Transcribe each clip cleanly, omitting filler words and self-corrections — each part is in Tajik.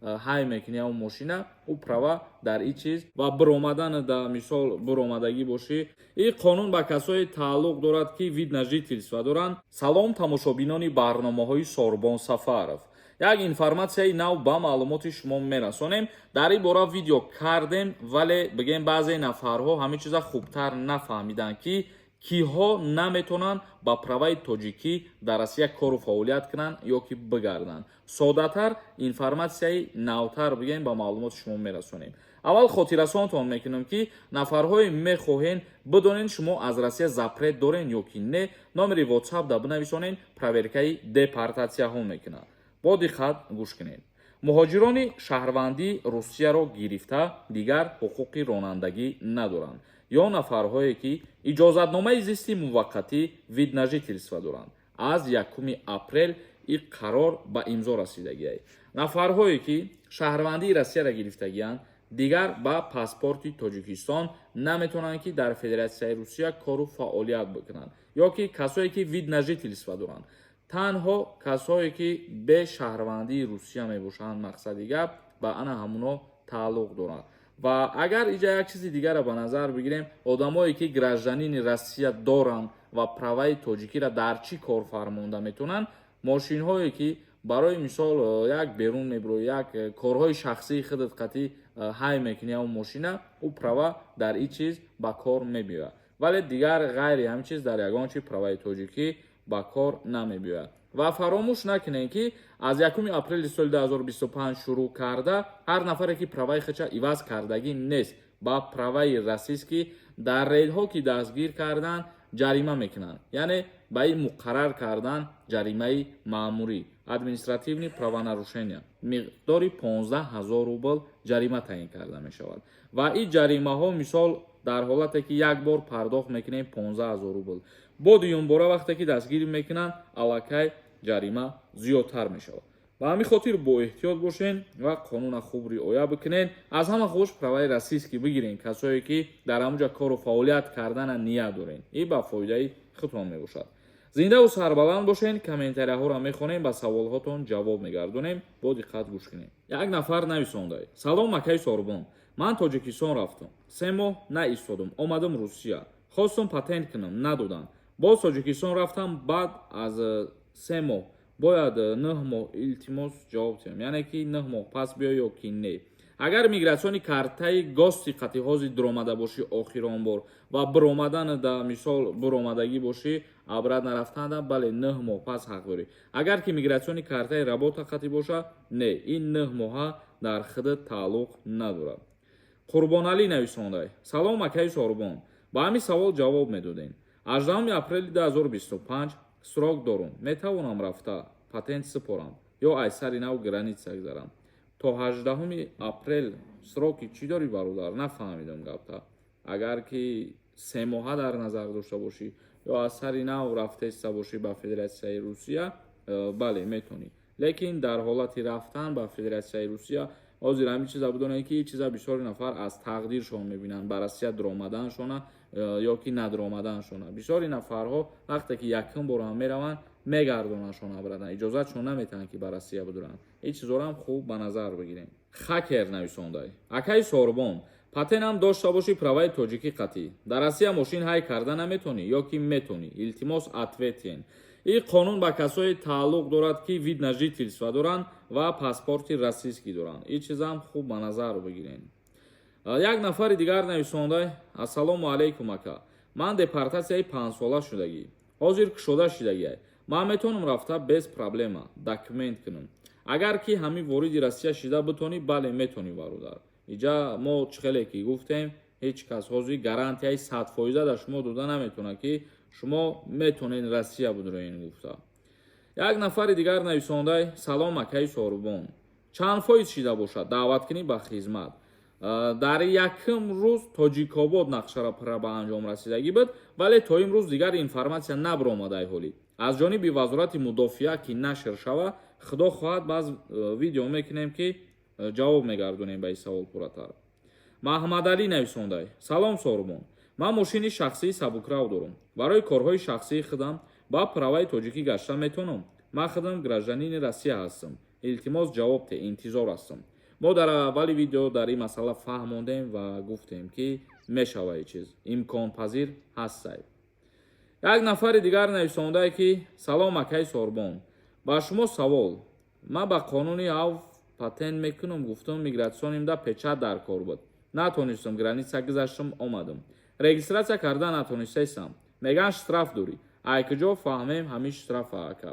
Ҳай мекунӣ ҳамн мошина, ӯ права дар и чиз ва биромадан, да, мисол, биромадагӣ бошӣ. Ин қонун ба касое тааллуқ дорад, ки вид на жительство доранд. Салом, тамошобинони барномаҳои Сорбон Сафаров. Як информатсияи нав ба маълумоти шумо мерасонем. Дар ин бора видео кардем, вале, бигем, баъзе нафарҳо ҳамин чиза хубтар нафаҳмиданд, ки киҳо наметавонанд ба праваи тоҷикӣ дар Россия кору фаъолият кунанд ё ки бигарданд. Соддатар, информатсияи навтар, бигем, ба маълумоти шумо мерасонем. Аввал хотиррасонтон мекунам, ки нафарҳое мехоҳен бидонен, шумо аз Россия запрет дорен ё ки не, номери WhatsApp да бинависонен, проверкаи депортатсияҳо мекунад. Бо диққат гӯш кунед. Муҳоҷирони шаҳрвандии Русияро гирифта дигар ҳуқуқи ронандагӣ надоранд ё нафарҳое, ки иҷозатномаи зисти муваққатӣ, вид на жительство доранд. Аз 1 апрел ин қарор ба имзо расидагиай. Нафарҳое, ки шаҳрвандии Россияро гирифтагианд, дигар ба паспорти Тоҷикистон наметавонанд, ки дар Федератсияи Русия кору фаъолият бикунанд, ё ки касое, ки вид на жительство доранд. Танҳо касое, ки бе шаҳрвандии Русия мебошанд, мақсади гап, ба ана ҳамуно тааллуқ доранд. Ва агар иҷа як чизи дигарро ба назар бигирем, одамое, ки гражданини Россия доранд ва праваи тоҷикиро дар чӣ кор фармонда метавонанд? Мошинҳое, ки барои мисол як берун мебироӣ, як корҳои шахсии худат қатӣ ҳай мекунӣ ҳамн мошина, ӯ права дар ин чиз ба кор мебиёяд. Вале дигар ғайри ҳамин чиз дар ягон чи праваи тоҷикӣ ба кор намебиёяд. Ва фаромӯш накунед, ки аз 1 апрели соли 2025 шурӯъ карда, ҳар нафаре, ки праваи худша иваз кардагӣ нест ба праваи российский, дар рейдҳо ки дастгир карданд, ҷарима мекунанд. Яъне ба ин муқаррар кардан ҷаримаи маъмурӣ, административный правонарушения, миқдори 15 ҳазор рубл ҷарима таъин карда мешавад. Ва ин ҷаримаҳо, мисол, дар ҳолате ки як бор пардохт мекунем 15 ҳазор рубл, бо дуюмбора вақте ки дастгирӣ мекунанд, аллакай ҷарима зиёдтар мешавад. Ба ҳамин хотир бо эҳтиёт бошен ва қонуна хуб риоя бикунен. Аз ҳама хуш праваи российский бигирен, касое, ки дар ҳамуҷа кору фаъолият кардана ният дорен. Ин ба фоидаи худтон мебошад. Зиндаву сарбаланд бошен. Комментарияҳоро мехонем, ба саволҳотон ҷавоб мегардонем. Бо диққат гӯш кунем. Як нафар нависонда: «Салом, акаи Сорбон. Ман Тоҷикистон рафтам, 3 моҳ наистодум, омадам Русия, хостум патент кунам, надодам. Боз Тоҷикистон рафтам баъд аз 3 моҳ, бояд 9 моҳ. Илтимос, ҷавоб диҳам, яъне ки 9 моҳ пас биё ё ки не?» Агар миграционный картаи гости қатиҳози дуромада бошӣ охирон бор ва биромадан да, мисол, биромадагӣ бошӣ, обратно нарафтанда, бале, 9 моҳ пас ҳақ дорӣ. Агар ки миграционный картаи работа қатӣ боша, не, ин 9 моҳа дар худат тааллуқ надорад. Қурбоналӣ нависондай: «Салом, акаи Сорбон, ба ҳамин савол ҷавоб медодем. 18 апрели 2025 срок дорум, метавонам рафта патент супорам ё аз сари нав граница гузарам?» То 18 апрел сроки чӣ дорӣ, бародар? Нафаҳмидам гапта. Агар ки 3 моҳа дар назар дошта бошӣ ё аз сари нав рафтеста бошӣ ба Федератсияи Русия, бале, метавонӣ. Лекин дар ҳолати рафтан ба Федератсияи Русия, ҳозир ҳамин чиза бидонед, ки чиза бисёри нафар аз тақдиршон мебинанд, ба Россия дуромаданшона ё ки надуромаданшона. Бисёри нафарҳо вақте ки якум бор ҳам мераванд, мегардонандшон обратно, иҷозатшон наметаҳанд, ки ба Россия бидуранд. Ин чизорам хуб ба назар бигирем. Хакер нависондай: «Акаи Сорбон, патентам дошта бошӣ, праваи тоҷикӣ қатӣ дар Россия мошин ҳай карда наметонӣ ё ки метонӣ? Илтимос, ответ тиҳен». Ин қонун ба касое тааллуқ дорад, ки вид на жительство доранд ва паспорти российский доранд. Ин чизам хуб ба назар бигирен. Як нафари дигар нависонда: «Ассалому алайкум, ака. Ман депортатсияи 5-сола шудагӣ, ҳозир кушода шудагиай. Ман метавонам рафта без проблема документ кунам?» Агар ки ҳамин вориди Россия шида битонӣ, бале, метонӣ, бародар. Иҷа мо чӣ хеле ки гуфтем, ҳеҷ кас ҳозир гарантияи 100% дар шумо дода наметавонад, ки шумо метонед Россия будроен гуфта. Як нафари дигар нависондай: «Салом, акаи Сорубон, чанд фоиз шида бошад даъваткунӣ ба хизмат?» Дар якум рӯз Тоҷикобод нақшара пурра ба анҷом расидагӣ буд, вале то имрӯз дигар информатсия набаромадай. Ҳолӣ аз ҷониби Вазорати мудофиа ки нашр шава, худо хоҳад, баъз видео мекунем, ки ҷавоб мегардонем ба ин савол пурратар. Маҳмадалӣ нависондай: «Салом, Сорубон. Ман мошини шахсии сабукрав дорам. Барои корҳои шахсии худам ба праваи тоҷикӣ гашта метавонам? Ман худам гражданини Россия ҳастам». Илтимос, ҷавоб те, интизор ҳастам. Мо дар аввали видео дар ин масъала фаҳмондем ва гуфтем, ки мешава, ин чиз имконпазир ҳастай. Як нафари дигар нависондае, ки: «Салом, акаи Сорбон, ба шумо савол. Ман ба қонуни ав патент мекунам, гуфтам, миграционный мда печать дар кор буд, натонистам, граница гузаштам, омадам, регистрация карда натонистесам, меган, штраф дорӣ. Ай куҷо фаҳмем ҳамин штрафа, ака?»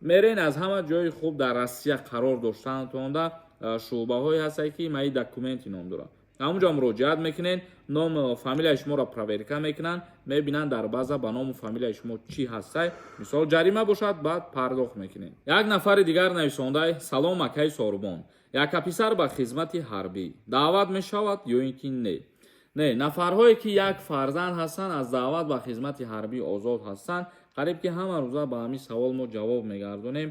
Мерен, аз ҳама ҷои хуб дар Россия қарор доштанатонда шӯъбаҳое ҳастанд, ки «Мои документы» ном дорад. Ҳамунҷо муроҷиат мекунед, ном, фамилияи шуморо проверка мекунанд, мебинанд, дар база ба ному фамилияи шумо чӣ ҳастай. Мисол, ҷарима бошад, баъд пардохт мекунед. Як нафари дигар нависондай: «Салом, акаи Сорбон, яка писар ба хизмати ҳарбӣ даъват мешавад ё ин ки не?» Не, нафарҳое ки як фарзанд ҳастанд, аз даъват ба хизмати ҳарбӣ озод ҳастанд. Қариб ки ҳама рӯза ба ҳамин савол мо ҷавоб мегардонем.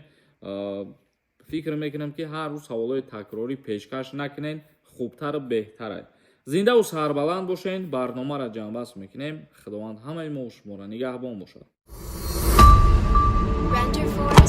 Фикр мекунам, ки ҳар рӯз саволҳои такрорӣ пешкаш накунед, хубтару беҳтарад. Зиндаву сарбаланд бошед. Барномаро ҷамъбаст мекунем. Худованд ҳамаи мо шуморо нигаҳбон бошад. Render 4.